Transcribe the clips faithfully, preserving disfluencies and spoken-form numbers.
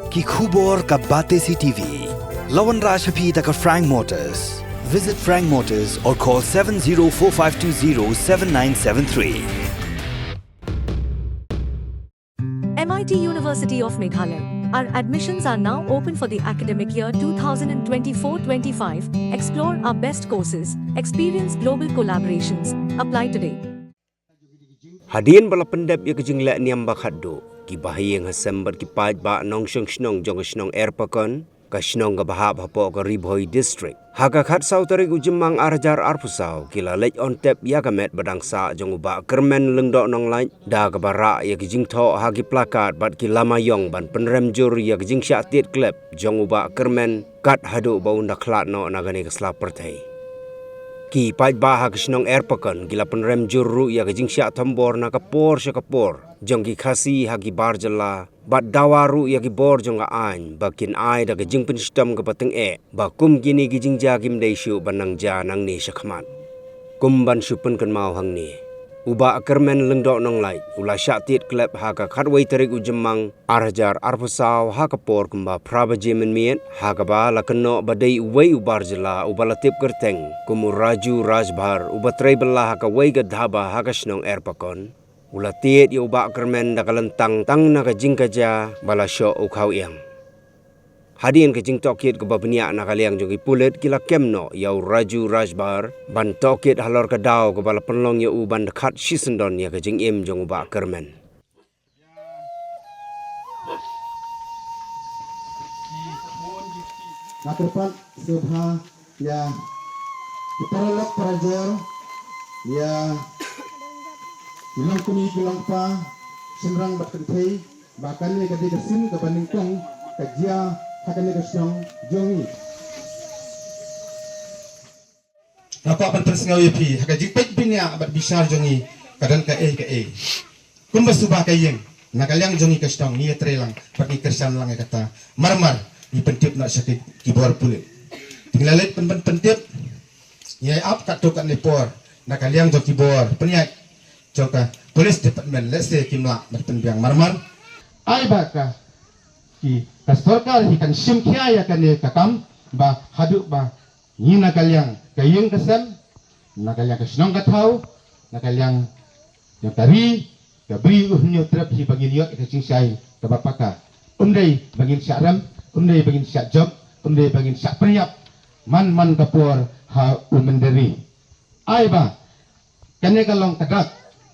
Ki khubor ka Batesi T V. La wanrah sha phi da ka Frank Motors. Visit Frank Motors or call seven zero four five two zero seven nine seven three. M I T University of Meghalaya. Our admissions are now open for the academic year two thousand twenty-four twenty-five. Explore our best courses, experience global collaborations. Apply today. Hadien ba la pyndep ïa ka jingleh niam ba khatduh, ki bahaïing hasem bad ki paidbah nongshong shnong jong ka shnong Erpakon, ka shnong kaba hap hapoh ka Ri Bhoi District, ha ka khatsaw tarik u Jymmang ar hajar arphew saw, ki la leit on tep ïa ka met ba dang sah jong u Bah Kyrmen Lyngdoh Nonglait, da kaba rah ïa ki jingthoh ha ki plakat bad ki lama ïong ban pynrem jur ïa ka jingshah tied klep jong u Bah Kyrmen, kat haduh ba un da khlad noh na kane ka sla pyrthei. Ki paidbah ha ka shnong Erpakon ki la pynrem jur ruh ïa ka jingshah thombor na ka por sha ka por jong ki Khasi ha ki bar jylla, bad dawa ruh ïa ki bor jong ka aiñ ba kin ai da ka jingpynshitom kaba tyngeh, ba kum kine ki jingjia kim dei shuh ban nang jia nangne shakhmat. Kum ban shu pynkynmaw hangne, u Bah Kyrmen Lyngdoh Nonglait u la shah tied klep ha ka khatwei tarik u Jymmang ar hajar arphew saw ha ka por kumba phra baje mynmiet, ha kaba la kynnoh ba dei uwei u bar jylla uba la tip kyrteng kum u Raju Rajbhar, uba trei bylla ha kawei ka dhaba ha ka shnong Erpakon, u la tied ïa u Bah Kyrmen da ka lyntang tang na ka jingkajia ba la shoh u khaw ïang. Hadien ka jingtohkit kaba bniah na ka liang jong ki pulit, ki la kem noh ïa u Raju Rajbhar ban tohkit halor ka daw kaba la pynlong ïa u ban khat shisyndon ïa ka jingim jong u Bah Kyrmen. Nga kyrpad sngewbha ïa ki paralok parajor, ïa ki longkmie ki longkpa, shynrang bad kynthei, ba kane ka dei ka sien kaba nyngkong ka jia ha kane ka shnong jong ngi. Nga kwah ban pynsngew ïa phi ha ka jingpeit bniah bad bishar jong ngi, ka don kaei kaei. Kumba suba ka ïing, na ka liang jong ngi ka shnong ngi ïatrei lang bad ngi kyrshan lang ïa kata. Mar mar ngi pyntip noh sha ki, ki bor pulit. Te ngi la leit pyn, pyn, pyntip, ngi ïa ap katto katne por na ka liang jong ki bor pynïaid jong ka police department, lehse kim lah ban pynbiang. Mar mar ai ba ka, ki, ka sorkar hi kan shim khia ïa kane ka kam, ba haduh ba ngi na ka liang ka ïing ka sem, na ka liang ka shnong ka thaw, na ka liang jong ka ri, ka bri u Hynñiewtrep hi ba ngin ïoh ïa ka jingshai kaba paka. Um dei ba ngin shah rem, um dei ba ngin shah jop, um dei ba ngin shah pynïap man man ka por ha u mynder ri. Ai ba kane ka long ka dak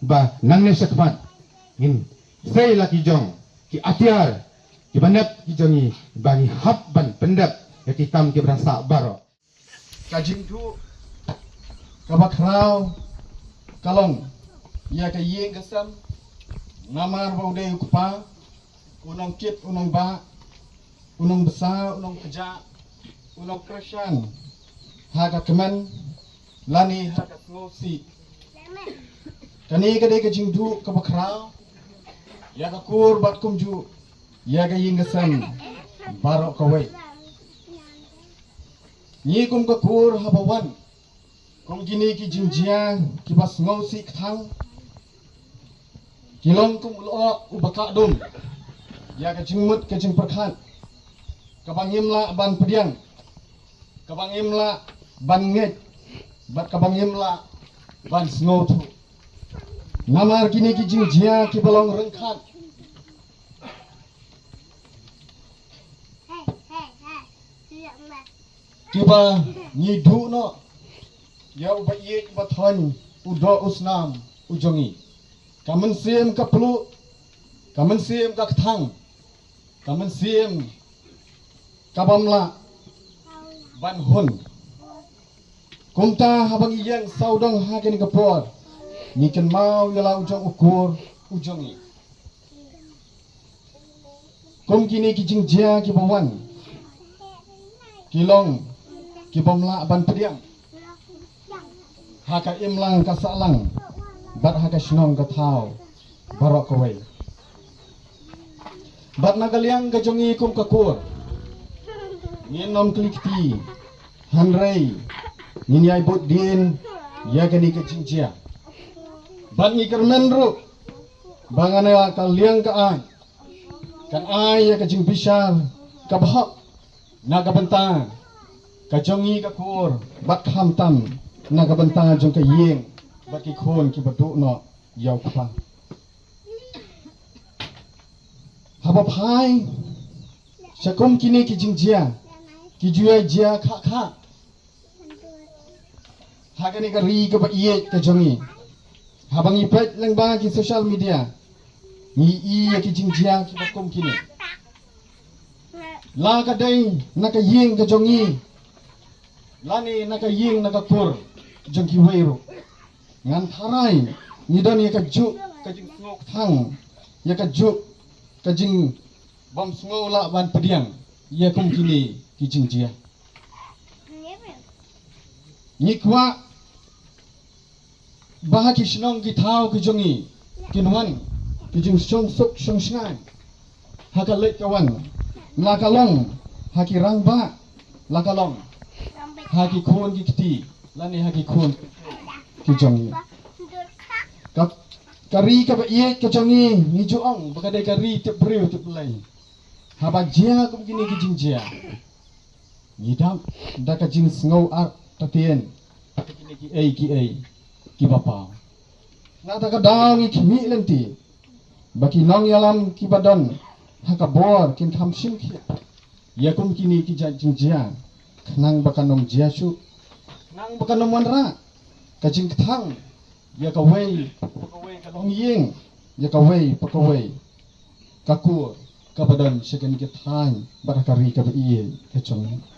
ba nangne shakhmat ngin sei la ki jong ki atiar kiba nep ki jong ngi ba ngi hap ban pyndep ïa ki kam kiba dang sah baroh. Ka jingduh kaba khraw ka long ïa ka ïing ka sem, namar ba u dei u kpa, u nongkit u nongbah, u nongbsa u nongkjat, u nongkyrshan ha ka kmen lane ha ka sngewsih. Kane ka dei ka jingduh kaba khraw ïa ka kur bad kumjuh ïa ka ïing ka sem baroh kawei. Ngi kum ka kur haba wan kum kine ki jingjia kiba sngewsih kthang, ki long kum u lyoh uba kah dum ïa ka jingmut ka jingpyrkhat kaba ngim lah ban pdiang, kaba ngim lah ban ngeit bad kaba ngim lah ban sngewthuh. Namar kine ki jingjia kiba long ryngkat kiba ngi duh noh ïa uba ïeit uba thoiñ, u doh u snam u jong ngi. Ka mynsiem ka pluh, ka mynsiem ka kthang, ka mynsiem ka bym lah ban hun. Kumta haba ngi ïeng sawdong ha kane ka por, ngi kynmaw ïa la u jong u kur u jong ngi. Kum kine ki jingjia kiba wan ki long ki bym lah ban pdiang ha ka imlang ka sahlang bad ha ka shnong ka thaw baroh kawei. Bad na ka liang ka jong ngi kum ka kur, ngin ym kli kti, hynrei ngin ïai bud dien ïa kane ka jingjia. Bad ngi kyrmen ruh ba nga na ka liang ka aiñ, Kan ai ïa ka jingbishar kaba hok na ka bynta ka jong ngi ka kur, bad khamtam na ka bynta jong ka ïing bad ki khun kiba duh noh ïa u kpa. Haba phai sha kum kine ki jingjia, ki ju ïai jia khah khah ha kane ka ri kaba ïeit ka jong ngi. Haba ngi peit lyngba ki social media, ngi i ïa ki jingjia kiba kum kine. La ka dei na ka ïing ka jong ngi, lane na ka ïing na ka kur jong kiwei ruh, ngan tharai ngi don ïa ka juk ka jingsngewkthang, ïa ka juk ka jingbym sngew lah ban pdiang ïa kum kine ki jingjia. Ngi kwah ba ha ki shnong ki thaw ki jong ngi kin wan ki jingshong suk shong shngaiñ ha ka leit ka wan, la ka long ha ki rangbah, la ka long ha ki khun ki kti, lane ha ki khun ki jong ngi. Ka, ka ri kaba ïeit ka jong ngi, ngi ju ong ba ka dei ka ri tip briew tip Blei. Haba jia kum kine ki jingjia, ngi dap da ka jingsngew artatien ïa kine kiei kiei kiba paw. Na kata ka daw ngi khmih lynti ba ki nongïalam kiba don ha ka bor kin kham shim khia ïa kum kine ki jait jingjia, khnang ba kan ym jia shuh, khnang ba kan ym wanrah ka jingkthang ïa kawei pa kawei ka longïing, ïa kawei pa kawei ka kur kaba don sha kane ka thaiñ bad ha ka ri kaba ïeit ka jong ngi.